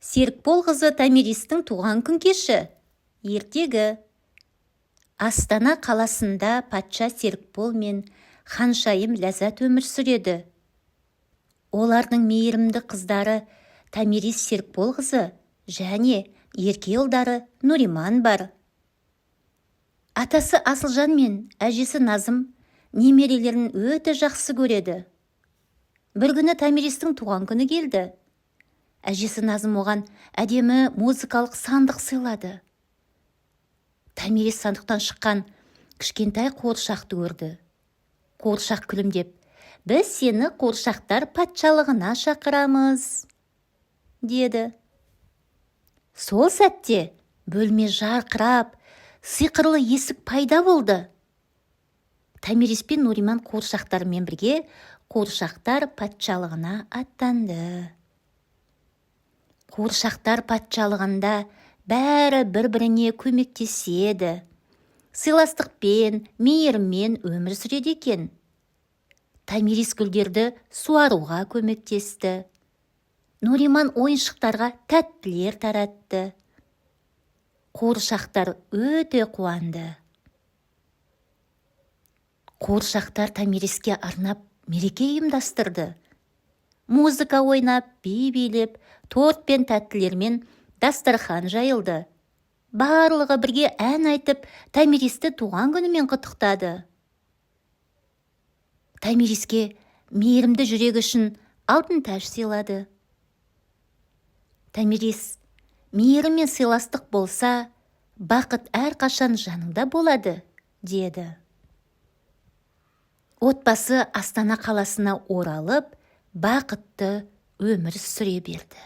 Серікбол қызы Томиристің туған күн кеші. Ертегі. Астана қаласында патша Серікбол мен ханшайым Ләззат өмір сүреді. Олардың мейірімді қыздары Томирис Серікболқызы және ерке ұлдары Нұриман бар. Атасы Асылжан мен әжесі Назым немерелерін өте жақсы көреді. Бір күні Томиристің туған күні келді. Әжесі Назым оған әдемі музыкалық сандық сыйлады. Томирис сандықтан шыққан кішкентай қуыршақты көрді. Қуыршақ күлімдеп: «Біз сені қуыршақтар патшалығына шақырамыз», – деді. Сол сәтте бөлме жарқырап, сиқырлы есік пайда болды. Томирис пен Нұриман қуыршақтарымен бірге қуыршақтар патшалығына аттанды. Қуыршақтар патшалығында бәрі бір-біріне көмектеседі, сыйластықпен, мейіріммен өмір сүреді екен. Томирис гүлдерді суаруға көмектесті. Нұриман ойыншықтарға тәттілер таратты. Қуыршақтар өте қуанды. Қуыршақтар Томириске арнап мереке ұйымдастырды. Музыка ойнап, би билеп, торт пен тәттілермен дастархан жайылды. Барлығы бірге ән айтып, Томиристі туған күнімен құттықтады. Томириске мейірімді жүрегі үшін алтын тәж сыйлады. Томирис: «Мейірім мен сыйластық болса, бақыт әрқашан жаныңда болады», – деді. Отбасы Астана қаласына оралып, бақытты өмір сүре берді.